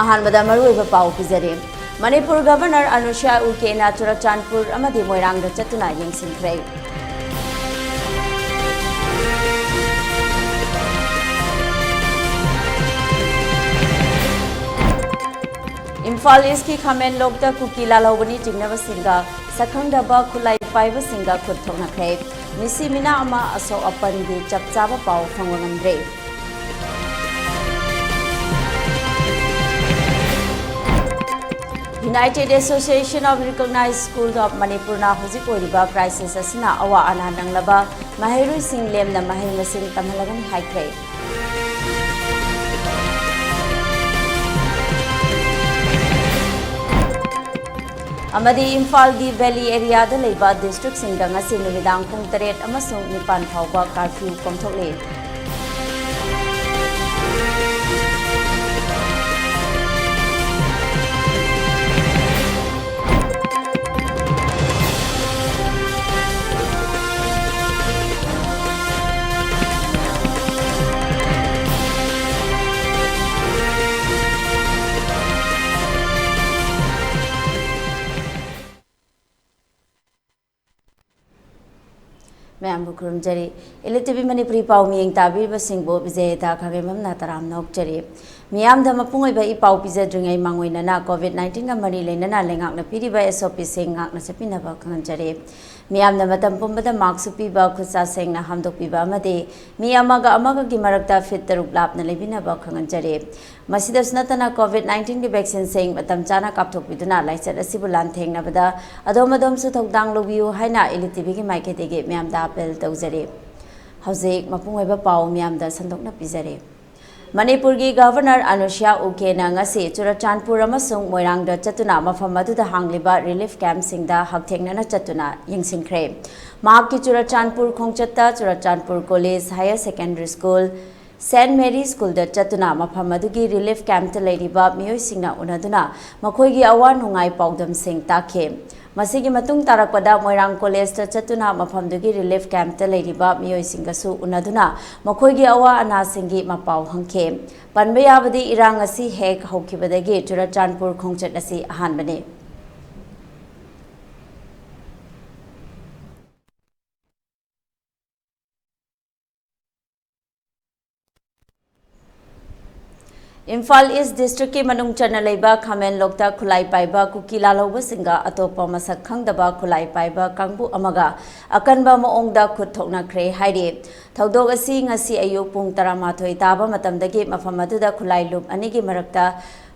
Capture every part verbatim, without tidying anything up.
ꯑꯍꯥꯟꯕꯗ ꯃꯔꯨꯑꯣꯏꯕ ꯄꯥꯎ ꯄꯤꯖꯔꯤ꯫ ꯃꯅꯤꯄꯨꯔ ꯒꯚꯔꯅꯔ ꯑꯅꯨꯁ꯭ꯌꯥ ꯎꯀꯦꯅ ꯆꯨꯔꯆꯥꯟꯄꯨꯔ ꯑꯃꯗꯤ ꯃꯣꯏꯔꯥꯡꯗ ꯆꯠꯇꯨꯅ ꯌꯦꯡꯁꯤꯟꯈ꯭ꯔꯦ꯫ ꯏꯝꯐꯥꯜ ꯏꯁꯀꯤ ꯈꯥꯃꯦꯟꯂꯣꯛꯇ ꯀꯨꯀꯤ ꯂꯥꯜꯍꯧꯕꯅꯤ ꯆꯤꯡꯅꯕꯁꯤꯡꯒ ꯁꯛꯈꯪꯗꯕ ꯈꯨꯠꯂꯥꯏ ꯄꯥꯏꯕꯁꯤꯡꯒ ꯈꯨꯠ ꯊꯣꯛꯅꯈ꯭ꯔꯦ꯫ ꯃꯤꯁꯤ ꯃꯤꯅꯥ ꯑꯃ ꯑꯁꯣꯛ ꯑꯄꯟꯒꯤ ꯆꯞ ꯆꯥꯕ ꯄꯥꯎ ꯐꯪꯕ ꯉꯝꯗ꯭ꯔꯦ꯫ United Association of Recognized Schools of ꯃꯅꯤꯄꯨꯔꯅ ꯍꯧꯖꯤꯛ ꯑꯣꯏꯔꯤꯕ crisis ꯑꯁꯤꯅ ꯑꯋꯥ ꯑꯅꯥ ꯅꯪꯂꯕ ꯃꯍꯩꯔꯣꯏꯁꯤꯡ ꯂꯦꯝꯅ ꯃꯍꯩ ꯃꯁꯤꯡ ꯇꯝꯍꯜꯂꯒꯅꯤ ꯍꯥꯏꯈ꯭ꯔꯦ꯫ ꯑꯃꯗꯤ ꯏꯝꯐꯥꯜꯒꯤ valley areaꯗ ꯂꯩꯕ districtꯁꯤꯡꯗ ꯉꯁꯤ ꯅꯨꯃꯤꯗꯥꯡ ꯄꯨꯡ ꯇꯔꯦꯠ ꯑꯃꯁꯨꯡ ꯅꯤꯄꯥꯟ ꯐꯥꯎꯕ curfew ꯀꯣꯝꯊꯣꯛꯂꯤ꯫ ꯃꯌꯥꯝꯕꯨ ꯈꯨꯔꯨꯝꯖꯔꯤ꯫ Elite TV ꯃꯅꯤꯄꯨꯔꯤ ꯄꯥꯎ ꯃꯤꯌꯦꯡ ꯇꯥꯕꯤꯔꯤꯕꯁꯤꯡꯕꯨ ꯕꯤꯖꯦꯇꯥ ꯈꯥꯒꯦꯝꯕꯝꯅ ꯇꯔꯥꯝꯅ ꯑꯣꯛꯆꯔꯤ꯫ ꯃꯤꯌꯥꯝꯗ ꯃꯄꯨꯡ ꯑꯣꯏꯕ ꯏ ꯄꯥꯎ ꯄꯤꯖꯗ꯭ꯔꯤꯉꯩ ꯃꯥꯡꯑꯣꯏꯅꯅ COVID nineteenꯒ ꯃꯔꯤ ꯂꯩꯅꯅ ꯂꯩꯉꯥꯛꯅ ꯄꯤꯔꯤꯕ SOPꯁꯤꯡ ꯉꯥꯛꯅ ꯆꯠꯄꯤꯅꯕ ꯈꯪꯍꯟꯖꯔꯤ꯫ ꯃꯤꯌꯥꯝꯅ ꯃꯇꯝ ꯄꯨꯝꯕꯗ mask ꯎꯞꯄꯤꯕ, ꯈꯨꯠ ꯁꯥ ꯁꯦꯡꯅ ꯍꯥꯝꯗꯣꯛꯄꯤꯕ ꯑꯃꯗꯤ ꯃꯤ ꯑꯃꯒ ꯑꯃꯒꯒꯤ ꯃꯔꯛꯇ feet ꯇꯔꯨꯛ ꯂꯥꯞꯅ ꯂꯩꯕꯤꯅꯕ ꯈꯪꯍꯟꯖꯔꯤ꯫ ꯃꯁꯤꯗꯁꯨ ꯅꯠꯇꯅ COVID nineteenꯒꯤ vaccineꯁꯤꯡ ꯃꯇꯝ ꯆꯥꯅ ꯀꯥꯞꯊꯣꯛꯄꯤꯗꯨꯅ ꯂꯥꯏꯆꯠ ꯑꯁꯤꯕꯨ ꯂꯥꯟꯊꯦꯡꯅꯕꯗ ꯑꯗꯣꯝ ꯑꯗꯣꯝꯁꯨ ꯊꯧꯗꯥꯡ ꯂꯧꯕꯤꯌꯨ ꯍꯥꯏꯅ Elite TVꯒꯤ ꯃꯥꯏꯀꯩꯗꯒꯤ ꯃꯌꯥꯝꯗ appeal ꯇꯧꯖꯔꯤ꯫ ꯍꯧꯖꯤꯛ ꯃꯄꯨꯡ ꯑꯣꯏꯕ ꯄꯥꯎ ꯃꯌꯥꯝꯗ ꯁꯟꯗꯣꯛꯅ ꯄꯤꯖꯔꯤ꯫ ꯃꯅꯤꯄꯨꯔꯒꯤ ꯒꯚꯔꯅꯔ ꯑꯅꯨꯁ꯭ꯌꯥ ꯎꯀꯦꯅ ꯉꯁꯤ ꯆꯨꯔꯆꯥꯟꯄꯨꯔ ꯑꯃꯁꯨꯡ ꯃꯣꯏꯔꯥꯡꯗ ꯆꯠꯇꯨꯅ ꯃꯐꯝ ꯑꯗꯨꯗ ꯍꯥꯡꯂꯤꯕ relief campꯁꯤꯡꯗ ꯍꯛꯊꯦꯡꯅꯅ ꯆꯠꯇꯨꯅ ꯌꯦꯡꯁꯤꯟꯈ꯭ꯔꯦ꯫ ꯃꯍꯥꯛꯀꯤ ꯆꯨꯔꯆꯥꯟꯄꯨꯔ ꯈꯣꯡꯆꯠꯇ Churachandpur College, Higher Secondary School, saint Mary ꯁ꯭ꯀꯨꯜꯗ ꯆꯠꯇꯨꯅ ꯃꯐꯝ ꯑꯗꯨꯒꯤ ꯔꯤꯂꯤꯐ ꯀꯦꯝꯞꯇ ꯂꯩꯔꯤꯕ ꯃꯤꯑꯣꯏꯁꯤꯡꯅ ꯎꯅꯗꯨꯅ ꯃꯈꯣꯏꯒꯤ ꯑꯋꯥ ꯅꯨꯡꯉꯥꯏ ꯄꯥꯎꯗꯝꯁꯤꯡ ꯇꯥꯈꯤ꯫ ꯃꯁꯤꯒꯤ ꯃꯇꯨꯡ ꯇꯥꯔꯛꯄꯗ ꯃꯣꯏꯔꯥꯡ ꯀꯣꯂꯦꯖꯇ ꯆꯠꯇꯨꯅ ꯃꯐꯝꯗꯨꯒꯤ ꯔꯤꯂꯤꯐ ꯀꯦꯝꯞꯇ ꯂꯩꯔꯤꯕ ꯃꯤꯑꯣꯏꯁꯤꯡꯒꯁꯨ ꯎꯅꯗꯨꯅ ꯃꯈꯣꯏꯒꯤ ꯑꯋꯥ ꯑꯅꯥꯁꯤꯡꯒꯤ ꯃꯄꯥꯎ ꯍꯪꯈꯤ꯫ ꯄꯟꯕ ꯌꯥꯕꯗꯤ, ꯏꯔꯥꯡ ꯑꯁꯤ ꯍꯦꯛ ꯍꯧꯈꯤꯕꯗꯒꯤ ꯆꯨꯔꯆꯥꯟꯄꯨꯔ ꯈꯣꯡꯆꯠ ꯑꯁꯤ ꯑꯍꯥꯟꯕꯅꯤ꯫ ꯏꯝꯐꯥꯜ ꯏꯁ ꯗꯤꯁꯇ꯭ꯔꯤꯛꯀꯤ ꯃꯅꯨꯡ ꯆꯟꯅ ꯂꯩꯕ ꯈꯥꯃꯦꯟꯂꯣꯛꯇ ꯈꯨꯠꯂꯥꯏ ꯄꯥꯏꯕ ꯀꯨꯀꯤ ꯂꯥꯜꯍꯧꯕꯁꯤꯡꯒ ꯑꯇꯣꯞꯄ ꯃꯁꯛ ꯈꯪꯗꯕ ꯈꯨꯠꯂꯥꯏ ꯄꯥꯏꯕ ꯀꯥꯡꯕꯨ ꯑꯃꯒ ꯑꯀꯟꯕ ꯃꯑꯣꯡꯗ ꯈꯨꯠ ꯊꯣꯛꯅꯈ꯭ꯔꯦ ꯍꯥꯏꯔꯤ꯫ ꯊꯧꯗꯣꯛ ꯑꯁꯤ ꯉꯁꯤ ꯑꯌꯨꯛ ꯄꯨꯡ ꯇꯔꯥꯃꯥꯊꯣꯏ ꯇꯥꯕ ꯃꯇꯝꯗꯒꯤ ꯃꯐꯝ ꯑꯗꯨꯗ ꯈꯨꯠꯂꯥꯏ ꯂꯨꯞ ꯑꯅꯤꯒꯤ ꯃꯔꯛꯇ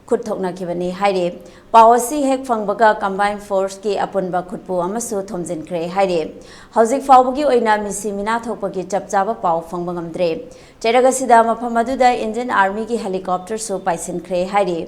ꯈꯨꯠ ꯊꯣꯛꯅꯈꯤꯕꯅꯤ ꯍꯥꯏꯔꯤ꯫ ꯄꯥꯎ ꯑꯁꯤ ꯍꯦꯛ ꯐꯪꯕꯒ ꯀꯝꯕꯥꯏꯟ ꯐꯣꯔꯁꯀꯤ ꯑꯄꯨꯟꯕ ꯈꯨꯠꯄꯨ ꯑꯃꯁꯨ ꯊꯣꯝꯖꯤꯟꯈ꯭ꯔꯦ ꯍꯥꯏꯔꯤ꯫ ꯍꯧꯖꯤꯛ ꯐꯥꯎꯕꯒꯤ ꯑꯣꯏꯅ ꯃꯤꯁꯤ ꯃꯤꯅꯥ ꯊꯣꯛꯄꯒꯤ ꯆꯞ ꯆꯥꯕ ꯄꯥꯎ ꯐꯪꯕ ꯉꯝꯗ꯭ꯔꯦ꯫ ꯆꯩꯔꯛ ꯑꯁꯤꯗ ꯃꯐꯝ ꯑꯗꯨꯗ ꯏꯟꯗꯤꯌꯟ ꯑꯥꯔꯃꯤꯒꯤ ꯍꯦꯂꯤꯀꯣꯞꯇꯔꯁꯨ ꯄꯥꯏꯁꯤꯟꯈ꯭ꯔꯦ ꯍꯥꯏꯔꯤ꯫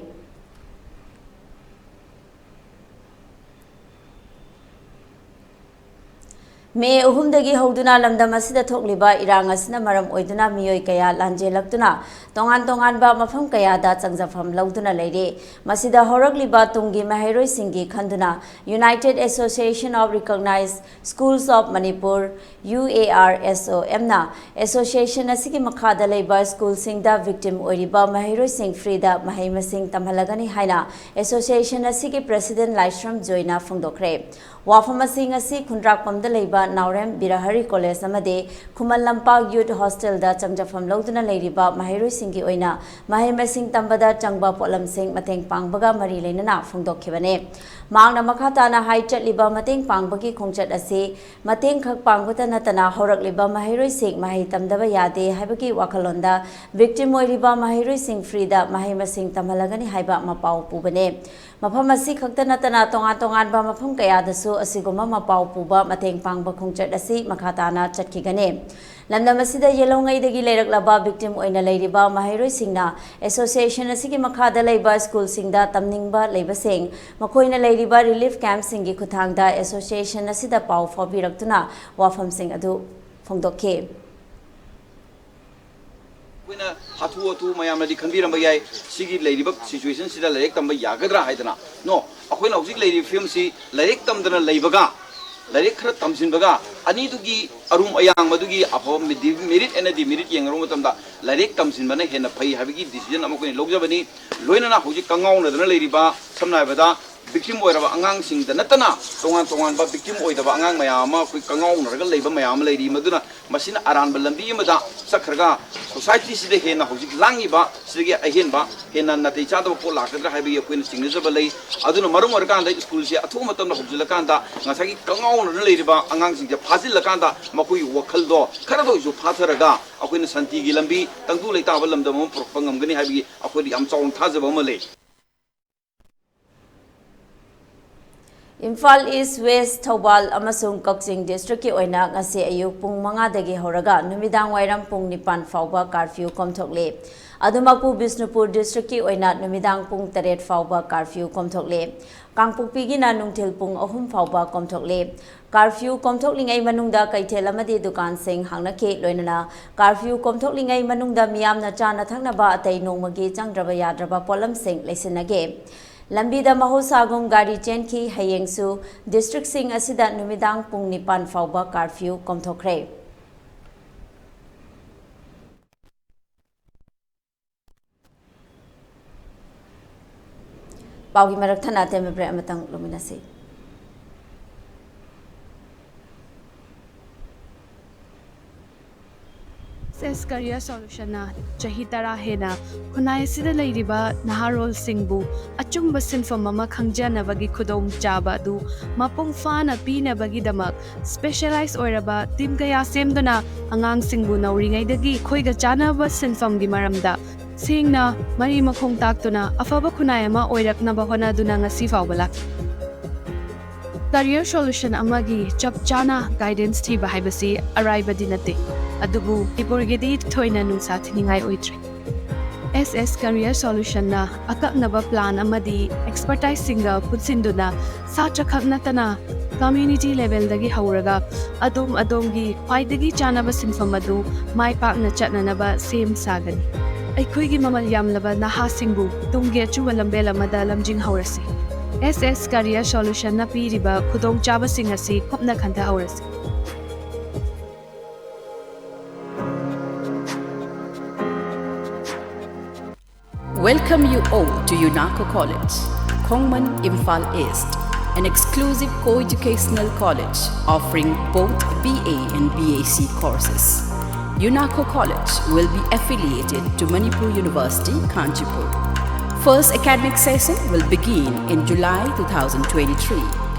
ꯃꯦ ꯑꯍꯨꯝꯗꯒꯤ ꯍꯧꯗꯨꯅ ꯂꯝꯗꯝ ꯑꯁꯤꯗ ꯊꯣꯛꯂꯤꯕ ꯏꯔꯥꯡ ꯑꯁꯤꯅ ꯃꯔꯝ ꯑꯣꯏꯗꯨꯅ ꯃꯤꯑꯣꯏ ꯀꯌꯥ ꯂꯥꯟꯖꯦꯜꯂꯛꯇꯨꯅ ꯇꯣꯉꯥꯟ ꯇꯣꯉꯥꯟꯕ ꯃꯐꯝ ꯀꯌꯥꯗ ꯆꯪꯖꯐꯝ ꯂꯧꯗꯨꯅ ꯂꯩꯔꯤ꯫ ꯃꯁꯤꯗ ꯍꯧꯔꯛꯂꯤꯕ ꯇꯨꯡꯒꯤ ꯃꯍꯩꯔꯣꯏꯁꯤꯡꯒꯤ ꯈꯟꯗꯨꯅ United Association of Recognized Schools of Manipur, UARSOM ꯅ ꯑꯦꯁꯣꯁꯤꯌꯦꯁꯟ ꯑꯁꯤꯒꯤ ꯃꯈꯥꯗ ꯂꯩꯕ ꯁ꯭ꯀꯨꯜꯁꯤꯡꯗ ꯚꯤꯛꯇꯤꯝ ꯑꯣꯏꯔꯤꯕ ꯃꯍꯩꯔꯣꯏꯁꯤꯡ ꯐ꯭ꯔꯤꯗ ꯃꯍꯩ ꯃꯁꯤꯡ ꯇꯝꯍꯜꯂꯒꯅꯤ ꯍꯥꯏꯅ ꯑꯦꯁꯣꯁꯤꯌꯦꯁꯟ ꯑꯁꯤꯒꯤ ꯄ꯭ꯔꯦꯁꯤꯗꯦꯟꯠ ꯂꯥꯏꯁ꯭ꯔꯝ ꯖꯣꯏꯅ ꯐꯣꯡꯗꯣꯛꯈ꯭ꯔꯦ꯫ ꯋꯥꯐꯝ ꯑꯁꯤ ꯉꯁꯤ ꯈꯨꯟꯗ꯭ꯔꯥꯛꯄꯝꯗ ꯂꯩꯕ ꯅꯥꯎꯔꯦꯝ ꯕꯤꯔꯍꯔꯤ ꯀꯣꯂꯦꯖ ꯑꯃꯗꯤ ꯈꯨꯃꯟ ꯂꯝꯄꯥꯛ ꯌꯨꯠ ꯍꯣꯁꯇꯦꯜꯗ ꯆꯪꯖꯐꯝ ꯂꯧꯗꯨꯅ ꯂꯩꯔꯤꯕ ꯃꯍꯩꯔꯣꯏꯁꯤꯡꯒꯤ ꯑꯣꯏꯅ ꯃꯍꯩ ꯃꯁꯤꯡ ꯇꯝꯕꯗ ꯆꯪꯕ ꯄꯣꯠꯂꯝꯁꯤꯡ ꯃꯇꯦꯡ ꯄꯥꯡꯕꯒ ꯃꯔꯤ ꯂꯩꯅꯅ ꯐꯣꯡꯗꯣꯛꯈꯤꯕꯅꯤ꯫ ꯃꯍꯥꯛꯅ ꯃꯈꯥ ꯇꯥꯅ ꯍꯥꯏ, ꯆꯠꯂꯤꯕ ꯃꯇꯦꯡ ꯄꯥꯡꯕꯒꯤ ꯈꯣꯡꯆꯠ ꯑꯁꯤ ꯃꯇꯦꯡ ꯈꯛ ꯄꯥꯡꯕꯇ ꯅꯠꯇꯅ ꯍꯧꯔꯛꯂꯤꯕ ꯃꯍꯩꯔꯣꯏꯁꯤꯡ ꯃꯍꯩ ꯇꯝꯗꯕ ꯌꯥꯗꯦ ꯍꯥꯏꯕꯒꯤ ꯋꯥꯈꯜꯂꯣꯟꯗ ꯚꯤꯛꯇꯤꯝ ꯑꯣꯏꯔꯤꯕ ꯃꯍꯩꯔꯣꯏꯁꯤꯡ ꯐ꯭ꯔꯤꯗ ꯃꯍꯩ ꯃꯁꯤꯡ ꯇꯝꯍꯜꯂꯒꯅꯤ ꯍꯥꯏꯕ ꯃꯄꯥꯎ ꯄꯨꯕꯅꯤ꯫ ꯃꯐꯝ ꯑꯁꯤ ꯈꯛꯇ ꯅꯠꯇꯅ ꯇꯣꯉꯥꯟ ꯇꯣꯉꯥꯟꯕ ꯃꯐꯝ ꯀꯌꯥꯗꯁꯨ ꯑꯁꯤꯒꯨꯝꯕ ꯃꯄꯥꯎ ꯄꯨꯕ ꯃꯇꯦꯡ ꯄꯥꯡꯕ ꯈꯣꯡꯆꯠ ꯑꯁꯤ ꯃꯈꯥ ꯇꯥꯅ ꯆꯠꯈꯤꯒꯅꯤ꯫ ꯂꯝꯗꯝ ꯑꯁꯤꯗ ꯌꯦꯜꯍꯧꯉꯩꯗꯒꯤ ꯂꯩꯔꯛꯂꯕ ꯚꯤꯛꯇꯤꯝ ꯑꯣꯏꯅ ꯂꯩꯔꯤꯕ ꯃꯍꯩꯔꯣꯏꯁꯤꯡꯅ ꯑꯦꯁꯣꯁꯤꯌꯦꯁꯟ ꯑꯁꯤꯒꯤ ꯃꯈꯥꯗ ꯂꯩꯕ ꯁ꯭ꯀꯨꯜꯁꯤꯡꯗ ꯇꯝꯅꯤꯡꯕ ꯂꯩꯕꯁꯤꯡ ꯃꯈꯣꯏꯅ ꯂꯩꯔꯤꯕ ꯔꯤꯂꯤꯐ ꯀꯦꯝꯞꯁꯤꯡꯒꯤ ꯈꯨꯠꯊꯥꯡꯗ ꯑꯦꯁꯣꯁꯤꯌꯦꯁꯟ ꯑꯁꯤꯗ ꯄꯥꯎ ꯐꯥꯎꯕꯤꯔꯛꯇꯨꯅ ꯋꯥꯐꯝꯁꯤꯡ ꯑꯗꯨ ꯐꯣꯡꯗꯣꯛꯈꯤ꯫ ꯑꯩꯈꯣꯏꯅ ꯍꯥꯊꯨ ꯍꯥꯊꯨ ꯃꯌꯥꯝꯅꯗꯤ ꯈꯟꯕꯤꯔꯝꯕ ꯌꯥꯏ, ꯁꯤꯒꯤ ꯂꯩꯔꯤꯕ ꯁꯤꯆꯨꯋꯦꯁꯟꯁꯤꯗ ꯂꯥꯏꯔꯤꯛ ꯇꯝꯕ ꯌꯥꯒꯗ꯭ꯔꯥ ꯍꯥꯏꯗꯅ꯫ ꯅꯣ, ꯑꯩꯈꯣꯏꯅ ꯍꯧꯖꯤꯛ ꯂꯩꯔꯤꯕ ꯐꯤꯕꯝꯁꯤ ꯂꯥꯏꯔꯤꯛ ꯇꯝꯗꯅ ꯂꯩꯕꯒ, ꯂꯥꯏꯔꯤꯛ ꯈꯔ ꯇꯝꯁꯤꯟꯕꯒ, ꯑꯅꯤꯗꯨꯒꯤ ꯑꯔꯨꯝ ꯑꯌꯥꯡ ꯃꯗꯨꯒꯤ ꯑꯐꯕ ꯃꯤꯗꯤ-, ꯃꯦꯔꯤꯠ ꯑꯦꯟ ꯗꯤꯃꯦꯔꯤꯠ ꯌꯦꯡꯅꯔꯨꯕ ꯃꯇꯝꯗ ꯂꯥꯏꯔꯤꯛ ꯇꯝꯁꯤꯟꯕꯅ ꯍꯦꯟꯅ ꯐꯩ ꯍꯥꯏꯕꯒꯤ ꯗꯤꯁꯤꯖꯟ ꯑꯃ ꯑꯩꯈꯣꯏꯅ ꯂꯧꯖꯕꯅꯤ꯫ ꯂꯣꯏꯅꯅ ꯍꯧꯖꯤꯛ ꯀꯪꯉꯥꯎꯅꯗꯅ ꯂꯩꯔꯤꯕ, ꯁꯝꯅ ꯍꯥꯏꯔꯕꯗ, ꯚꯤꯛꯇꯤꯝ ꯑꯣꯏꯔꯕ ꯑꯉꯥꯡꯁꯤꯡꯗ ꯅꯠꯇꯅ ꯇꯣꯉꯥꯟ ꯇꯣꯉꯥꯟꯕ ꯚꯤꯛꯇꯤꯝ ꯑꯣꯏꯗꯕ ꯑꯉꯥꯡ ꯃꯌꯥꯝ ꯑꯃ ꯑꯩꯈꯣꯏ ꯀꯪꯉꯥꯎꯅꯔꯒ ꯂꯩꯕ ꯃꯌꯥꯝ ꯑꯃ ꯂꯩꯔꯤ꯫ ꯃꯗꯨꯅ ꯃꯁꯤꯅ ꯑꯔꯥꯟꯕ ꯂꯝꯕꯤ ꯑꯃꯗ ꯆꯠꯈ꯭ꯔꯒ ꯁꯣꯁꯥꯏꯇꯤꯁꯤꯗ ꯍꯦꯟꯅ ꯍꯧꯖꯤꯛ ꯂꯥꯡꯉꯤꯕ ꯁꯤꯗꯒꯤ ꯑꯍꯦꯟꯕ ꯍꯦꯟꯅ ꯅꯥꯇꯩ ꯆꯥꯗꯕ ꯄꯣꯠ ꯂꯥꯛꯀꯗ꯭ꯔꯥ ꯍꯥꯏꯕꯒꯤ ꯑꯩꯈꯣꯏꯅ ꯆꯤꯡꯅꯖꯕ ꯂꯩ꯫ ꯑꯗꯨꯅ ꯃꯔꯝ ꯑꯣꯏꯔꯀꯥꯟꯗ ꯁ꯭ꯀꯨꯜꯁꯦ ꯑꯊꯨꯕ ꯃꯇꯝꯗ ꯍꯧꯖꯤꯜꯂꯀꯥꯟꯗ ꯉꯁꯥꯏꯒꯤ ꯀꯪꯉꯥꯎꯅꯗꯨꯅ ꯂꯩꯔꯤꯕ ꯑꯉꯥꯡꯁꯤꯡꯁꯦ ꯐꯥꯖꯤꯜꯂꯀꯥꯟꯗ ꯃꯈꯣꯏꯒꯤ ꯋꯥꯈꯜꯗꯣ ꯈꯔꯗ ꯑꯣꯏꯁꯨ ꯐꯥꯊꯔꯒ ꯑꯩꯈꯣꯏꯅ ꯁꯥꯟꯇꯤꯒꯤ ꯂꯝꯕꯤ, ꯇꯪꯗꯨ ꯂꯩꯇꯥꯕ ꯂꯝꯗꯝ ꯑꯃ ꯄꯨꯔꯛꯄ ꯉꯝꯒꯅꯤ ꯍꯥꯏꯕꯒꯤ ꯑꯩꯈꯣꯏꯗ ꯌꯥꯝ ꯆꯥꯎꯅ ꯊꯥꯖꯕ ꯑꯃ ꯂꯩ꯫ ꯏꯝꯐꯥꯜ ꯏꯁ, ꯋꯦꯁ, ꯊꯧꯕꯥꯜ ꯑꯃꯁꯨꯡ ꯀꯛꯆꯤꯡ ꯗꯤꯁꯇ꯭ꯔꯤꯛꯀꯤ ꯑꯣꯏꯅ ꯉꯁꯤ ꯑꯌꯨꯛ ꯄꯨꯡ ꯃꯉꯥꯗꯒꯤ ꯍꯧꯔꯒ ꯅꯨꯃꯤꯗꯥꯡ ꯋꯥꯏꯔꯝ ꯄꯨꯡ ꯅꯤꯄꯥꯟ ꯐꯥꯎꯕ ꯀꯥꯔꯐ꯭ꯌꯨ ꯀꯣꯝꯊꯣꯛꯂꯤ꯫ ꯑꯗꯨꯃꯛꯄꯨ ꯕꯤꯁꯅꯨꯄꯨꯔ ꯗꯤꯁꯇ꯭ꯔꯤꯛꯀꯤ ꯑꯣꯏꯅ ꯅꯨꯃꯤꯗꯥꯡ ꯄꯨꯡ ꯇꯔꯦꯠ ꯐꯥꯎꯕ ꯀꯥꯔꯐ꯭ꯌꯨ ꯀꯣꯝꯊꯣꯛꯂꯤ꯫ ꯀꯥꯡꯄꯣꯛꯄꯤꯒꯤꯅ ꯅꯨꯡꯊꯤꯜ ꯄꯨꯡ ꯑꯍꯨꯝ ꯐꯥꯎꯕ ꯀꯣꯝꯊꯣꯛꯂꯤ꯫ ꯀꯥꯔꯐ꯭ꯌꯨ ꯀꯣꯝꯊꯣꯛꯂꯤꯉꯩ ꯃꯅꯨꯡꯗ ꯀꯩꯊꯦꯜ ꯑꯃꯗꯤ ꯗꯨꯀꯥꯟꯁꯤꯡ ꯍꯥꯡꯅꯈꯤ꯫ ꯂꯣꯏꯅꯅ ꯀꯥꯔꯐ꯭ꯌꯨ ꯀꯣꯝꯊꯣꯛꯂꯤꯉꯩ ꯃꯅꯨꯡꯗ ꯃꯤꯌꯥꯝꯅ ꯆꯥꯅ ꯊꯛꯅꯕ ꯑꯇꯩ ꯅꯣꯡꯃꯒꯤ ꯆꯪꯗ꯭ꯔꯕ ꯌꯥꯗ꯭ꯔꯕ ꯄꯣꯠꯂꯝꯁꯤꯡ ꯂꯩꯁꯤꯟꯅꯒꯦ꯫ ꯂꯝꯕꯤꯗ ꯃꯍꯧꯁꯥꯒꯨꯝ ꯒꯥꯔꯤ ꯆꯦꯟꯈꯤ꯫ ꯍꯌꯦꯡꯁꯨ ꯗꯤꯁꯇ꯭ꯔꯤꯛꯁꯤꯡ ꯑꯁꯤꯗ ꯅꯨꯃꯤꯗꯥꯡ ꯄꯨꯡ ꯅꯤꯄꯥꯟ ꯐꯥꯎꯕ ꯀꯥꯔꯐ꯭ꯌꯨ ꯀꯣꯝꯊꯣꯛꯈ꯭ꯔꯦ꯫ ꯄꯥꯎꯒꯤ ꯃꯔꯛ ꯊꯠꯅ ꯑꯇꯦꯟꯕ ꯕ꯭ꯔꯦꯛ ꯑꯃꯇꯪ ꯂꯧꯃꯤꯟꯅꯁꯤ꯫ ꯑꯦꯁ ꯑꯦꯁ ꯀꯔꯤꯌꯔ ꯁꯣꯂꯨꯁꯟꯅ ꯆꯍꯤ ꯇꯔꯥ ꯍꯦꯟꯅ ꯈꯨꯟꯅꯥꯏ ꯑꯁꯤꯗ ꯂꯩꯔꯤꯕ ꯅꯍꯥꯔꯣꯜꯁꯤꯡꯕꯨ ꯑꯆꯨꯝꯕ ꯁꯤꯟꯐꯝ ꯑꯃ ꯈꯪꯖꯅꯕꯒꯤ ꯈꯨꯗꯣꯡꯆꯥꯕ ꯑꯗꯨ ꯃꯄꯨꯡ ꯐꯥꯅ ꯄꯤꯅꯕꯒꯤꯗꯃꯛ ꯁ꯭ꯄꯦꯁꯦꯂꯥꯏꯖ ꯑꯣꯏꯔꯕ ꯇꯤꯝ ꯀꯌꯥ ꯁꯦꯝꯗꯨꯅ ꯑꯉꯥꯡꯁꯤꯡꯕꯨ ꯅꯧꯔꯤꯉꯩꯗꯒꯤ ꯑꯩꯈꯣꯏꯒ ꯆꯥꯟꯅꯕ ꯁꯤꯟꯐꯝꯒꯤ ꯃꯔꯝꯗ ꯁꯦꯡꯅ ꯃꯔꯤ ꯃꯈꯣꯡ ꯇꯥꯛꯇꯨꯅ ꯑꯐꯕ ꯈꯨꯟꯅꯥꯏ ꯑꯃ ꯑꯣꯏꯔꯛꯅꯕ ꯍꯣꯠꯅꯗꯨꯅ ꯉꯁꯤ ꯐꯥꯎꯕ ꯂꯥꯛꯂꯤ꯫ ꯀꯔꯤꯌꯔ ꯁꯣꯂꯨꯁꯟ ꯑꯃꯒꯤ ꯆꯞ ꯆꯥꯅ ꯒꯥꯏꯗꯦꯟꯁ ꯊꯤꯕ ꯍꯥꯏꯕꯁꯤ ꯑꯔꯥꯏꯕꯗꯤ ꯅꯠꯇꯦ, ꯑꯗꯨꯕꯨ ꯃꯅꯤꯄꯨꯔꯒꯤꯗꯤ ꯊꯣꯏꯅ ꯅꯨꯡꯁꯥ ꯊꯤꯅꯤꯡꯉꯥꯏ ꯑꯣꯏꯗ꯭ꯔꯦ꯫ ꯑꯦꯁ ꯑꯦꯁ ꯀꯔꯤꯌꯔ ꯁꯣꯂꯨꯁꯟꯅ ꯑꯀꯛꯅꯕ ꯄ꯭ꯂꯥꯟ ꯑꯃꯗꯤ ꯑꯦꯛꯁꯄꯔꯇꯥꯏꯖꯁꯤꯡꯒ ꯄꯨꯟꯁꯤꯟꯗꯨꯅ ꯁꯥꯇ꯭ꯔꯈꯛ ꯅꯠꯇꯅ ꯀꯝꯃ꯭ꯌꯨꯅꯤꯇꯤ ꯂꯦꯚꯦꯜꯗꯒꯤ ꯍꯧꯔꯒ ꯑꯗꯣꯝ ꯑꯗꯣꯝꯒꯤ ꯈ꯭ꯋꯥꯏꯗꯒꯤ ꯆꯥꯅꯕ ꯁꯤꯟꯐꯝ ꯑꯗꯨ ꯃꯥꯏ ꯄꯥꯛꯅ ꯆꯠꯅꯅꯕ ꯁꯦꯝ ꯁꯥꯒꯅꯤ꯫ ꯑꯩꯈꯣꯏꯒꯤ ꯃꯃꯜ ꯌꯥꯝꯂꯕ ꯅꯍꯥꯁꯤꯡꯕꯨ ꯇꯨꯡꯒꯤ ꯑꯆꯨꯝꯕ ꯂꯝꯕꯦꯜ ꯑꯃꯗ ꯂꯝꯖꯤꯡꯍꯧꯔꯁꯤ꯫ ꯑꯦꯁ ꯑꯦꯁ ꯀꯔꯤꯌꯔ ꯁꯣꯂꯨꯁꯟꯅ ꯄꯤꯔꯤꯕ ꯈꯨꯗꯣꯡꯆꯥꯕꯁꯤꯡ ꯑꯁꯤ ꯀꯨꯞꯅ ꯈꯟꯊꯍꯧꯔꯁꯤ꯫ Welcome you all to UNACO College, Khongman, Imphal East, an exclusive co-educational college offering both B A and B A C courses. UNACO College will be affiliated to Manipur University, Kanchipur. First academic session will begin in July two thousand twenty-three.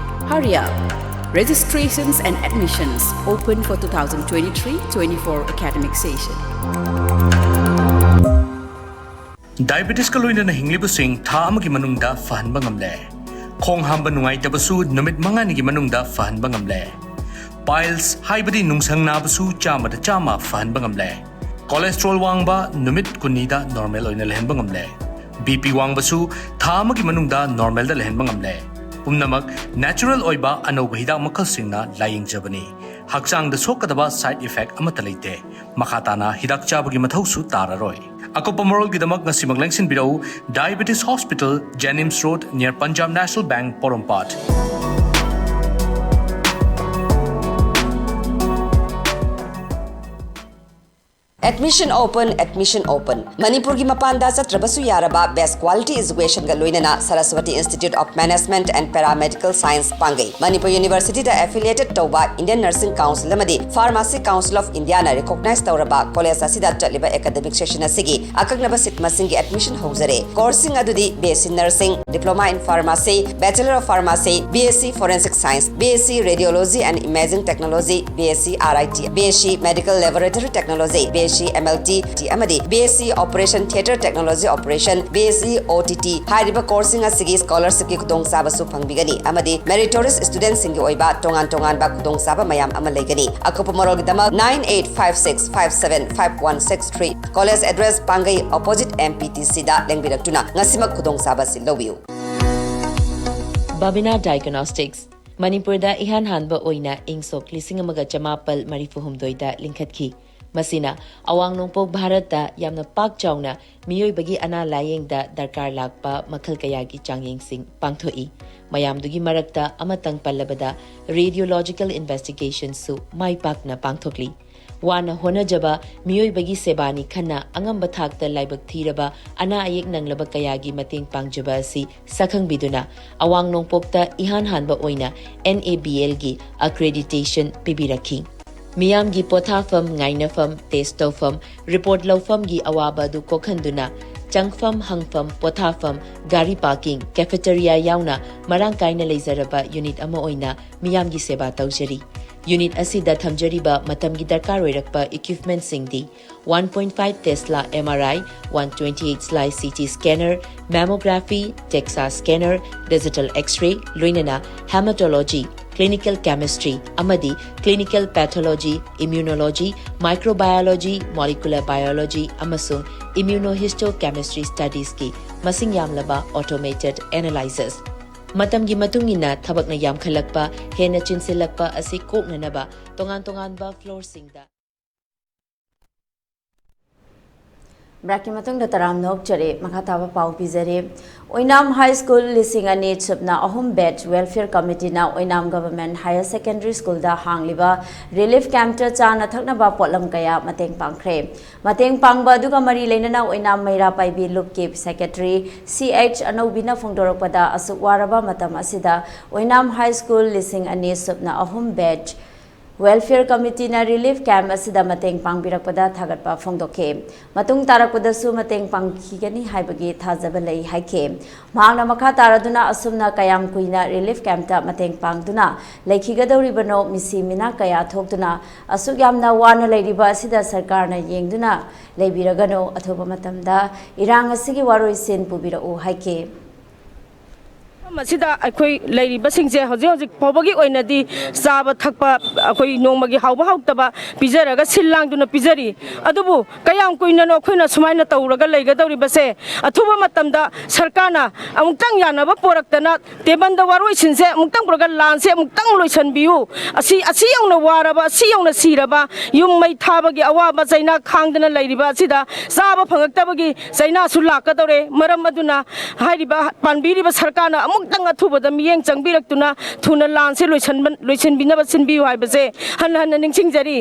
Hurry up! Registrations and admissions open for two thousand twenty-three twenty-four academic session. ꯗꯥꯏꯕꯦꯇꯤꯁꯀ ꯂꯣꯏꯅꯅ ꯍꯤꯡꯂꯤꯕꯁꯤꯡ ꯊꯥ ꯑꯃꯒꯤ ꯃꯅꯨꯡꯗ ꯐꯍꯟꯕ ꯉꯝꯂꯦ꯫ ꯈꯣꯡ ꯍꯥꯝꯕ ꯅꯨꯡꯉꯥꯏꯇꯕꯁꯨ ꯅꯨꯃꯤꯠ ꯃꯉꯥꯅꯤꯒꯤ ꯃꯅꯨꯡꯗ ꯐꯍꯟꯕ ꯉꯝꯂꯦ꯫ ꯄꯥꯏꯜꯁ ꯍꯥꯏꯕꯗꯤ ꯅꯨꯡꯁꯪ ꯅꯥꯕꯁꯨ ꯆꯥꯝꯃꯗ ꯆꯥꯝꯃ ꯐꯍꯟꯕ ꯉꯝꯂꯦ꯫ ꯀꯣꯂꯦꯁꯇ꯭ꯔꯣꯜ ꯋꯥꯡꯕ ꯅꯨꯃꯤꯠ ꯀꯨꯟꯅꯤꯗ ꯅꯣꯔꯃꯦꯜ ꯑꯣꯏꯅ ꯂꯩꯍꯟꯕ ꯉꯝꯂꯦ꯫ ꯕꯤ ꯄꯤ ꯋꯥꯡꯕꯁꯨ ꯊꯥ ꯑꯃꯒꯤ ꯃꯅꯨꯡꯗ ꯅꯣꯔꯃꯦꯜꯗ ꯂꯩꯍꯟꯕ ꯉꯝꯂꯦ꯫ ꯄꯨꯝꯅꯃꯛ ꯅꯦꯆꯔꯦꯜ ꯑꯣꯏꯕ ꯑꯅꯧꯕ ꯍꯤꯗꯥꯛ ꯃꯈꯜꯁꯤꯡꯅ ꯂꯥꯌꯦꯡꯖꯕꯅꯤ꯫ ꯍꯛꯆꯥꯡꯗ ꯁꯣꯛꯀꯗꯕ ꯁꯥꯏꯗ ꯏꯐꯦꯛ ꯑꯃꯠꯇ ꯂꯩꯇꯦ꯫ ꯃꯈꯥ ꯇꯥꯅ ꯍꯤꯗꯥꯛ ꯆꯥꯕꯒꯤ ꯃꯊꯧꯁꯨ ꯇꯥꯔꯔꯣꯏ꯫ ꯑꯀꯨꯞꯄ ꯃꯔꯣꯜꯒꯤꯗꯃꯛ ꯉꯁꯤꯃꯛ ꯂꯦꯡꯁꯤꯟꯕꯤꯔꯛꯎ, Diabetes Hospital, JNIMS Road, near Punjab National Bank, ꯄꯣꯔꯣꯝꯄꯥꯠ꯫ Admission open, admission open. ꯃꯅꯤꯄꯨꯔꯒꯤ ꯃꯄꯥꯟꯗ ꯆꯠꯇ꯭ꯔꯕꯁꯨ ꯌꯥꯔꯕ best quality educationꯒ ꯂꯣꯏꯅꯅ Saraswati Institute of Management and Paramedical Science ꯄꯥꯡꯒꯩ꯫ Manipur Universityꯗ affiliated ꯇꯧꯕ Indian Nursing Council ꯑꯃꯗꯤ Pharmacy Council of Indiaꯅ recognize ꯇꯧꯔꯕ college ꯑꯁꯤꯗ ꯆꯠꯂꯤꯕ academic session ꯑꯁꯤꯒꯤ ꯑꯀꯛꯅꯕ seat ꯃꯁꯤꯡꯒꯤ admission ꯍꯧꯖꯔꯦ꯫ Courseꯁꯤꯡ ꯑꯗꯨꯗꯤ B S C Nursing, Diploma in Pharmacy, Bachelor of Pharmacy, B S C Forensic Science, B S C Radiology and Imaging Technology, B S C R I T, B S C Medical Laboratory Technology, B S C M L T ꯑꯃꯗꯤ B S C Operation Theatre Technology Operation, B S C O T T ꯍꯥꯏꯔꯤꯕ courseꯁꯤꯡ ꯑꯁꯤꯒꯤ scholarshipꯀꯤ ꯈꯨꯗꯣꯡꯆꯥꯕꯁꯨ ꯐꯪꯕꯤꯒꯅꯤ ꯑꯃꯗꯤ meritorious studentꯁꯤꯡꯒꯤ ꯑꯣꯏꯕ ꯇꯣꯉꯥꯟ ꯇꯣꯉꯥꯟꯕ ꯈꯨꯗꯣꯡꯆꯥꯕ ꯃꯌꯥꯝ ꯑꯃ ꯂꯩꯒꯅꯤ꯫ ꯑꯀꯨꯞꯄ ꯃꯔꯣꯜꯒꯤꯗꯃꯛ nine eight five six five seven five one six three, college address ꯄꯥꯡꯒꯩ opposite M P T Cꯗ ꯂꯦꯡꯕꯤꯔꯛꯇꯨꯅ ꯉꯁꯤꯃꯛ ꯈꯨꯗꯣꯡꯆꯥꯕ ꯑꯁꯤ ꯂꯧꯕꯤꯌꯨ꯫ Babina Diagnostics, ꯃꯅꯤꯄꯨꯔꯗ ꯏꯍꯥꯟ ꯍꯥꯟꯕ ꯑꯣꯏꯅ ꯏꯪ ꯁꯣꯛ ꯂꯤꯁꯤꯡ ꯑꯃꯒ ꯆꯃꯥꯄꯜ ꯃꯔꯤꯐꯨ ꯍꯨꯝꯗꯣꯏꯗ ꯂꯤꯡꯈꯠꯈꯤ꯫ ꯃꯁꯤꯅ ꯑꯋꯥꯡ ꯅꯣꯡꯄꯣꯛ ꯚꯥꯔꯠꯇ ꯌꯥꯝꯅ ꯄꯥꯛ ꯆꯥꯎꯅ ꯃꯤꯑꯣꯏꯕꯒꯤ ꯑꯅꯥ ꯂꯥꯌꯦꯡꯗ ꯗꯔꯀꯥꯔ ꯂꯥꯛꯄ ꯃꯈꯜ ꯀꯌꯥꯒꯤ ꯆꯥꯡꯌꯦꯡꯁꯤꯡ ꯄꯥꯡꯊꯣꯛꯏ꯫ ꯃꯌꯥꯝꯗꯨꯒꯤ ꯃꯔꯛꯇ ꯑꯃꯇꯪ ꯄꯜꯂꯕꯗ radiological investigationꯁꯨ ꯃꯥꯏ ꯄꯥꯛꯅ ꯄꯥꯡꯊꯣꯛꯂꯤ꯫ ꯋꯥꯅ ꯍꯣꯠꯅꯖꯕ ꯃꯤꯑꯣꯏꯕꯒꯤ ꯁꯦꯕꯥꯅꯤ ꯈꯟꯅ ꯑꯉꯝꯕ ꯊꯥꯛꯇ ꯂꯥꯏꯕꯛ ꯊꯤꯔꯕ ꯑꯅꯥ ꯑꯌꯦꯛ ꯅꯪꯂꯕ ꯀꯌꯥꯒꯤ ꯃꯇꯦꯡ ꯄꯥꯡꯖꯕ ꯑꯁꯤ ꯁꯛꯈꯪꯕꯤꯗꯨꯅ ꯑꯋꯥꯡ ꯅꯣꯡꯄꯣꯛꯇ ꯏꯍꯥꯟ ꯍꯥꯟꯕ ꯑꯣꯏꯅ NABLꯒꯤ accreditation ꯄꯤꯕꯤꯔꯛꯈꯤ꯫ ꯃꯤꯌꯥꯝꯒꯤ ꯄꯣꯊꯥꯐꯝ, ꯉꯥꯏꯅꯐꯝ, test ꯇꯧꯐꯝ, report ꯂꯧꯐꯝꯒꯤ ꯑꯋꯥꯕ ꯑꯗꯨ ꯀꯣꯛꯍꯟꯗꯨꯅ ꯆꯪꯐꯝ, ꯍꯪꯐꯝ, ꯄꯣꯊꯥꯐꯝ, ꯒꯥꯔꯤ parking, cafeteria ꯌꯥꯎꯅ ꯃꯔꯥꯡ ꯀꯥꯏꯅ ꯂꯩꯖꯔꯕ unit ꯑꯃ ꯑꯣꯏꯅ ꯃꯤꯌꯥꯝꯒꯤ ꯁꯦꯕꯥ ꯇꯧꯖꯔꯤ꯫ Unit ꯑꯁꯤꯗ ꯊꯝꯖꯔꯤꯕ ꯃꯇꯝꯒꯤ ꯗꯔꯀꯥꯔ ꯑꯣꯏꯔꯛꯄ equipmentꯁꯤꯡꯗꯤ one point five Tesla MRI, one twenty-eight slice CT scanner, mammography, DEXA scanner, digital X-ray, ꯂꯣꯏꯅꯅ hematology, clinical chemistry ꯑꯃꯗꯤ clinical pathology, immunology, microbiology, molecular biology ꯑꯃꯁꯨꯡ immunohistochemistry studiesꯀꯤ ꯃꯁꯤꯡ ꯌꯥꯝꯂꯕ automated analyzers꯫ ꯃꯇꯝꯒꯤ ꯃꯇꯨꯡ ꯏꯟꯅ ꯊꯕꯛꯅ ꯌꯥꯝꯈꯠꯂꯛꯄ, ꯍꯦꯟꯅ ꯆꯤꯟꯁꯤꯜꯂꯛꯄ ꯑꯁꯤ ꯀꯣꯛꯅꯅꯕ ꯇꯣꯉꯥꯟ ꯇꯣꯉꯥꯟꯕ floorꯁꯤꯡꯗ ꯕ꯭ꯔꯦꯛꯀꯤ ꯃꯇꯨꯡꯗ ꯇꯔꯥꯝꯅ ꯑꯣꯛꯆꯔꯤ꯫ ꯃꯈꯥ ꯇꯥꯕ ꯄꯥꯎ ꯄꯤꯖꯔꯤ꯫ ꯑꯣꯏꯅꯥꯝ ꯍꯥꯏ ꯁ꯭ꯀꯨꯜ ꯂꯤꯁꯤꯡ ꯑꯅꯤ ꯁꯨꯞꯅ ꯑꯍꯨꯝ batch welfare committeeꯅ ꯑꯣꯏꯅꯥꯝ government higher secondary schoolꯗ ꯍꯥꯡꯂꯤꯕ relief campꯇ ꯆꯥꯅ ꯊꯛꯅꯕ ꯄꯣꯠꯂꯝ ꯀꯌꯥ ꯃꯇꯦꯡ ꯄꯥꯡꯈ꯭ꯔꯦ꯫ ꯃꯇꯦꯡ ꯄꯥꯡꯕ ꯑꯗꯨꯒ ꯃꯔꯤ ꯂꯩꯅꯅ ꯑꯣꯏꯅꯥꯝ ꯃꯩꯔꯥ ꯄꯥꯏꯕꯤ ꯂꯨꯞꯀꯤ secretary C H ꯑꯅꯧꯕꯤꯅ ꯐꯣꯡꯗꯣꯔꯛꯄꯗ, ꯑꯁꯨꯛ ꯋꯥꯔꯕ ꯃꯇꯝ ꯑꯁꯤꯗ ꯑꯣꯏꯅꯥꯝ ꯍꯥꯏ ꯁ꯭ꯀꯨꯜ ꯂꯤꯁꯤꯡ ꯑꯅꯤ ꯁꯨꯞꯅ ꯑꯍꯨꯝ batch welfare committeeꯅ relief camp ꯑꯁꯤꯗ ꯃꯇꯦꯡ ꯄꯥꯡꯕꯤꯔꯛꯄꯗ ꯊꯥꯒꯠꯄ ꯐꯣꯡꯗꯣꯛꯈꯤ꯫ ꯃꯇꯨꯡ ꯇꯥꯔꯛꯄꯗꯁꯨ ꯃꯇꯦꯡ ꯄꯥꯡꯈꯤꯒꯅꯤ ꯍꯥꯏꯕꯒꯤ ꯊꯥꯖꯕ ꯂꯩ ꯍꯥꯏꯈꯤ꯫ ꯃꯍꯥꯛꯅ ꯃꯈꯥ ꯇꯥꯔꯗꯨꯅ ꯑꯁꯨꯝꯅ ꯀꯌꯥꯝ ꯀꯨꯏꯅ relief campꯇ ꯃꯇꯦꯡ ꯄꯥꯡꯗꯨꯅ ꯂꯩꯈꯤꯒꯗꯧꯔꯤꯕꯅꯣ? ꯃꯤꯁꯤ ꯃꯤꯅꯥ ꯀꯌꯥ ꯊꯣꯛꯇꯨꯅ ꯑꯁꯨꯛ ꯌꯥꯝꯅ ꯋꯥꯅ ꯂꯩꯔꯤꯕ ꯑꯁꯤꯗ ꯁꯔꯀꯥꯔꯅ ꯌꯦꯡꯗꯨꯅ ꯂꯩꯕꯤꯔꯒꯅꯨ꯫ ꯑꯊꯨꯕ ꯃꯇꯝꯗ ꯏꯔꯥꯡ ꯑꯁꯤꯒꯤ ꯋꯥꯔꯣꯏꯁꯤꯟ ꯄꯨꯕꯤꯔꯛꯎ ꯍꯥꯏꯈꯤ꯫ ꯃꯁꯤꯗ ꯑꯩꯈꯣꯏ ꯂꯩꯔꯤꯕꯁꯤꯡꯁꯦ ꯍꯧꯖꯤꯛ ꯍꯧꯖꯤꯛ ꯐꯥꯎꯕꯒꯤ ꯑꯣꯏꯅꯗꯤ ꯆꯥꯕ ꯊꯛꯄ, ꯑꯩꯈꯣꯏ ꯅꯣꯡꯃꯒꯤ ꯍꯥꯎꯕ ꯍꯥꯎꯇꯕ ꯄꯤꯖꯔꯒ ꯁꯤꯜ ꯂꯥꯡꯗꯨꯅ ꯄꯤꯖꯔꯤ꯫ ꯑꯗꯨꯕꯨ ꯀꯌꯥꯝ ꯀꯨꯏꯅꯅꯣ ꯑꯩꯈꯣꯏꯅ ꯁꯨꯃꯥꯏꯅ ꯇꯧꯔꯒ ꯂꯩꯒꯗꯧꯔꯤꯕꯁꯦ? ꯑꯊꯨꯕ ꯃꯇꯝꯗ ꯁꯔꯀꯥꯔꯅ ꯑꯃꯨꯛꯇꯪ ꯌꯥꯅꯕ ꯄꯣꯔꯛꯇꯅ ꯇꯦꯕꯜꯗ ꯋꯥꯔꯣꯏꯁꯤꯟꯁꯦ ꯑꯃꯨꯛꯇꯪ ꯄꯨꯔꯒ ꯂꯥꯟꯁꯦ ꯑꯃꯨꯛꯇꯪ ꯂꯣꯏꯁꯤꯟꯕꯤꯌꯨ꯫ ꯑꯁꯤ, ꯑꯁꯤ ꯌꯧꯅ ꯋꯥꯔꯕ, ꯑꯁꯤ ꯌꯧꯅ ꯁꯤꯔꯕ, ꯌꯨꯝ ꯃꯩ ꯊꯥꯕꯒꯤ ꯑꯋꯥꯕ ꯆꯩꯅꯥ ꯈꯥꯡꯗꯅ ꯂꯩꯔꯤꯕ ꯑꯁꯤꯗ ꯆꯥꯕ ꯐꯪꯉꯛꯇꯕꯒꯤ ꯆꯩꯅꯥꯁꯨ ꯂꯥꯛꯀꯗꯧꯔꯦ꯫ ꯃꯔꯝ ꯑꯗꯨꯅ ꯍꯥꯏꯔꯤꯕ ꯄꯥꯟꯕꯤꯔꯤꯕ ꯁꯔꯀꯥꯔꯅ ꯑꯃꯨꯛꯇꯪ ꯑꯊꯨꯕꯗ ꯃꯤꯠꯌꯦꯡ ꯆꯪꯕꯤꯔꯛꯇꯨꯅ ꯊꯨꯅ ꯂꯥꯟꯁꯦ ꯂꯣꯏꯁꯤꯟꯕ-, ꯂꯣꯏꯁꯤꯟꯕꯤꯅꯕ ꯁꯤꯟꯕꯤꯌꯨ ꯍꯥꯏꯕꯁꯦ ꯍꯟꯅ ꯍꯟꯅ ꯅꯤꯡꯁꯤꯡꯖꯔꯤ꯫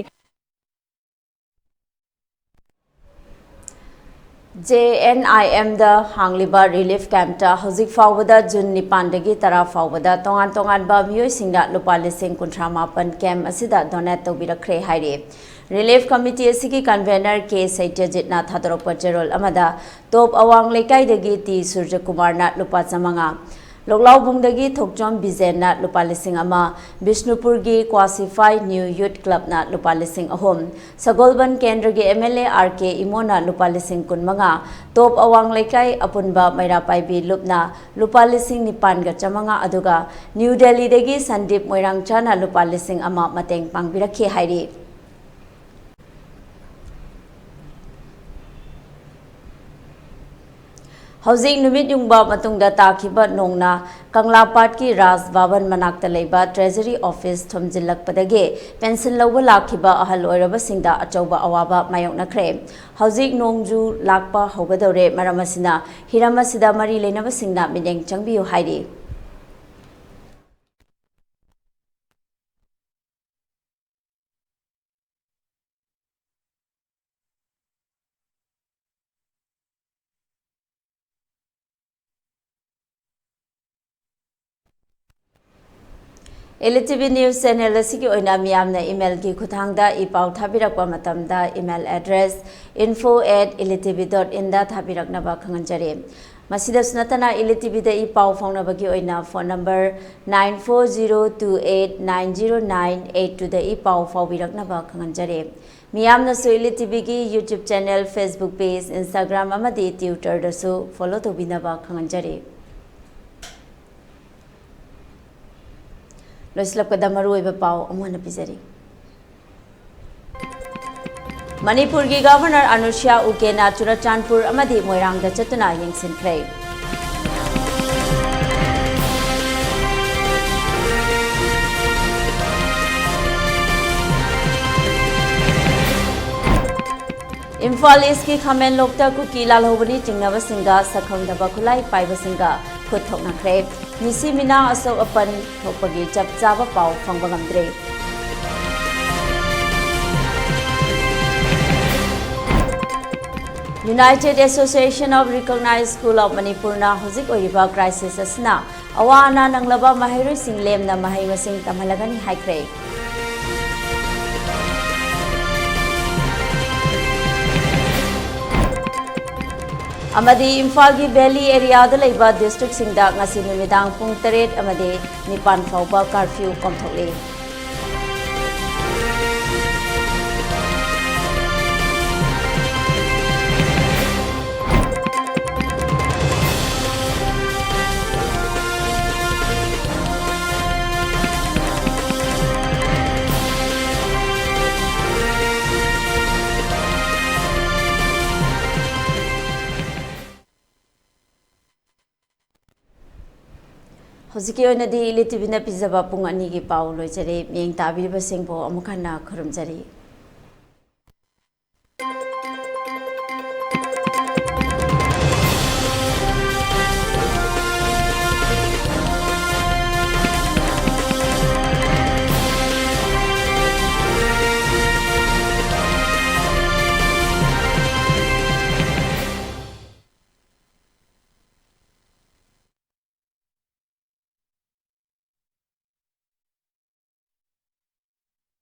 ꯖꯦ ꯑꯦꯟ ꯑꯥꯏ ꯑꯦꯝꯗ ꯍꯥꯡꯂꯤꯕ ꯔꯤꯂꯤꯐ ꯀꯦꯝꯞꯇ ꯍꯧꯖꯤꯛ ꯐꯥꯎꯕꯗ ꯖꯨꯟ ꯅꯤꯄꯥꯟꯗꯒꯤ ꯇꯔꯥ ꯐꯥꯎꯕꯗ ꯇꯣꯉꯥꯟ ꯇꯣꯉꯥꯟꯕ ꯃꯤꯑꯣꯏꯁꯤꯡꯅ ꯂꯨꯄꯥ ꯂꯤꯁꯤꯡ ꯀꯨꯟꯊ꯭ꯔꯥ ꯃꯥꯄꯟ ꯀꯦꯝꯞ ꯑꯁꯤꯗ ꯗꯣꯅꯦꯠ ꯇꯧꯕꯤꯔꯛꯈ꯭ꯔꯦ ꯍꯥꯏꯔꯤ꯫ ꯔꯤꯂꯤꯐ ꯀꯃꯤꯇꯤ ꯑꯁꯤꯒꯤ ꯀꯟꯚꯦꯅꯔ ꯀꯦ ꯁꯩꯇ꯭ꯌꯖꯤꯠꯅ ꯊꯥꯗꯣꯔꯛꯄ ꯆꯦꯔꯣꯜ ꯑꯃꯗ ꯇꯣꯞ ꯑꯋꯥꯡ ꯂꯩꯀꯥꯏꯗꯒꯤ ꯇꯤ ꯁꯨꯔꯖꯀꯨꯃꯥꯔꯅ ꯂꯨꯄꯥ ꯆꯥꯃꯉꯥ, ꯂꯣꯛꯂꯥꯎꯕꯨꯡꯗꯒꯤ ꯊꯣꯛꯆꯣꯝ ꯕꯤꯖꯦꯟꯅ ꯂꯨꯄꯥ ꯂꯤꯁꯤꯡ ꯑꯃ, ꯕꯤꯁꯅꯨꯄꯨꯔꯒꯤ ꯀ꯭ꯋꯥꯁꯤꯐꯥꯏ ꯅ꯭ꯌꯨ ꯌꯨꯠ ꯀ꯭ꯂꯕꯅ ꯂꯨꯄꯥ ꯂꯤꯁꯤꯡ ꯑꯍꯨꯝ, ꯁꯒꯣꯜꯕꯟ ꯀꯦꯟꯗ꯭ꯔꯒꯤ ꯑꯦꯝ ꯑꯦꯜ ꯑꯦ ꯑꯥꯔ ꯀꯦ ꯏꯃꯣꯅ ꯂꯨꯄꯥ ꯂꯤꯁꯤꯡ ꯀꯨꯟꯃꯉꯥ, ꯇꯣꯞ ꯑꯋꯥꯡ ꯂꯩꯀꯥꯏ ꯑꯄꯨꯟꯕ ꯃꯩꯔꯥ ꯄꯥꯏꯕꯤ ꯂꯨꯞꯅ ꯂꯨꯄꯥ ꯂꯤꯁꯤꯡ ꯅꯤꯄꯥꯟꯒ ꯆꯥꯃꯉꯥ, ꯑꯗꯨꯒ ꯅ꯭ꯌꯨ ꯗꯦꯜꯂꯤꯗꯒꯤ ꯁꯟꯗꯤꯞ ꯃꯣꯏꯔꯥꯡꯆꯥꯅ ꯂꯨꯄꯥ ꯂꯤꯁꯤꯡ ꯑꯃ ꯃꯇꯦꯡ ꯄꯥꯡꯕꯤꯔꯛꯈꯤ ꯍꯥꯏꯔꯤ꯫ ꯍꯧꯖꯤꯛ ꯅꯨꯃꯤꯠ ꯌꯨꯡꯕ ꯃꯇꯨꯡꯗ ꯇꯥꯈꯤꯕ ꯅꯣꯡꯅ ꯀꯪꯂꯥꯄꯥꯠꯀꯤ ꯔꯥꯖ ꯚꯕꯟ ꯃꯅꯥꯛꯇ ꯂꯩꯕ ꯇ꯭ꯔꯦꯖꯔꯤ ꯑꯣꯐꯤꯁ ꯊꯨꯝꯖꯤꯜꯂꯛꯄꯗꯒꯤ ꯄꯦꯟꯁꯤꯜ ꯂꯧꯕ ꯂꯥꯛꯈꯤꯕ ꯑꯍꯜ ꯑꯣꯏꯔꯕꯁꯤꯡꯗ ꯑꯆꯧꯕ ꯑꯋꯥꯕ ꯃꯥꯌꯣꯛꯅꯈ꯭ꯔꯦ꯫ ꯍꯧꯖꯤꯛ ꯅꯣꯡꯖꯨ ꯂꯥꯛꯄ ꯍꯧꯒꯗꯧꯔꯦ, ꯃꯔꯝ ꯑꯁꯤꯅ ꯍꯤꯔꯝ ꯑꯁꯤꯗ ꯃꯔꯤ ꯂꯩꯅꯕꯁꯤꯡꯅ ꯃꯤꯠꯌꯦꯡ ꯆꯪꯕꯤꯌꯨ ꯍꯥꯏꯔꯤ꯫ ꯏꯂꯤꯇꯤꯚꯤ ꯅ꯭ꯌꯨꯁ ꯆꯦꯅꯦꯜ ꯑꯁꯤꯒꯤ ꯑꯣꯏꯅ ꯃꯤꯌꯥꯝꯅ ꯏꯃꯦꯜꯒꯤ ꯈꯨꯠꯊꯥꯡꯗ ꯏ ꯄꯥꯎ ꯊꯥꯕꯤꯔꯛꯄ ꯃꯇꯝꯗ email address info at ilitivi dot in ꯗ ꯊꯥꯕꯤꯔꯛꯅꯕ ꯈꯪꯍꯟꯖꯔꯤ꯫ ꯃꯁꯤꯗꯁꯨ ꯅꯠꯇꯅ ꯏꯂꯤꯇꯤꯚꯤꯗ ꯏ ꯄꯥꯎ ꯐꯥꯎꯅꯕꯒꯤ ꯑꯣꯏꯅ phone number nine four zero two eight nine zero nine eight two ꯗ ꯏ ꯄꯥꯎ ꯐꯥꯎꯕꯤꯔꯛꯅꯕ ꯈꯪꯍꯟꯖꯔꯤ꯫ ꯃꯤꯌꯥꯝꯅꯁꯨ ꯏꯂꯤꯇꯤꯚꯤꯒꯤ YouTube channel, Facebook page, Instagram ꯑꯃꯗꯤ Twitter ꯗꯁꯨ ꯐꯣꯂꯣ ꯇꯧꯕꯤꯅꯕ ꯈꯪꯍꯟꯖꯔꯤ꯫ ꯂꯣꯏꯁꯤꯜꯂꯛꯄꯗ ꯃꯔꯨꯑꯣꯏꯕ ꯄꯥꯎ ꯑꯃꯨꯛ ꯍꯟꯅ ꯄꯤꯖꯔꯤ꯫ ꯃꯅꯤꯄꯨꯔꯒꯤ ꯒꯚꯔꯅꯔ ꯑꯅꯨꯁ꯭ꯌꯥ ꯎꯀꯦꯅ ꯆꯨꯔꯆꯥꯟꯄꯨꯔ ꯑꯃꯗꯤ ꯃꯣꯏꯔꯥꯡꯗ ꯆꯠꯇꯨꯅ ꯌꯦꯡꯁꯤꯟꯈ꯭ꯔꯦ꯫ ꯏꯝꯐꯥꯜ ꯏꯁꯀꯤ ꯈꯥꯃꯦꯟꯂꯣꯛꯇ ꯀꯨꯀꯤ ꯂꯥꯜꯍꯧꯕꯅꯤ ꯆꯤꯡꯅꯕꯁꯤꯡꯒ ꯁꯛꯈꯪꯗꯕ ꯈꯨꯠꯂꯥꯏ ꯄꯥꯏꯕꯁꯤꯡꯒ ꯈꯨꯠ ꯊꯣꯛꯅꯈ꯭ꯔꯦ꯫ ꯃꯤꯁꯤ ꯃꯤꯅꯥ ꯑꯁꯣꯛ ꯑꯄꯟ ꯊꯣꯛꯄꯒꯤ ꯆꯞ ꯆꯥꯕ ꯄꯥꯎ ꯐꯪꯕ ꯉꯝꯗ꯭ꯔꯦ꯫ United Association of Recognized School of Manipurꯅ ꯍꯧꯖꯤꯛ ꯑꯣꯏꯔꯤꯕ crisis ꯑꯁꯤꯅ ꯑꯋꯥ ꯑꯅꯥ ꯅꯪꯂꯕ ꯃꯍꯩꯔꯣꯏꯁꯤꯡ ꯂꯦꯝꯅ ꯃꯍꯩ ꯃꯁꯤꯡ ꯇꯝꯍꯜꯂꯒꯅꯤ ꯍꯥꯏꯈ꯭ꯔꯦ꯫ ꯑꯃꯗꯤ ꯏꯝꯐꯥꯜꯒꯤ valley areaꯗ ꯂꯩꯕ districtꯁꯤꯡꯗ ꯉꯁꯤ ꯅꯨꯃꯤꯗꯥꯡ ꯄꯨꯡ ꯇꯔꯦꯠ ꯑꯃꯗꯤ ꯅꯤꯄꯥꯟ ꯐꯥꯎꯕ curfew ꯀꯣꯝꯊꯣꯛꯂꯤ꯫ ꯍꯧꯖꯤꯛꯀꯤ ꯑꯣꯏꯅꯗꯤ ꯏꯂꯤꯇꯤꯚꯤꯅ ꯄꯤꯖꯕ ꯄꯨꯡ ꯑꯅꯤꯒꯤ ꯄꯥꯎ ꯂꯣꯏꯖꯔꯦ꯫ ꯃꯤꯠꯌꯦꯡ ꯇꯥꯕꯤꯔꯤꯕꯁꯤꯡꯕꯨ ꯑꯃꯨꯛ ꯍꯟꯅ ꯈꯨꯔꯨꯝꯖꯔꯤ꯫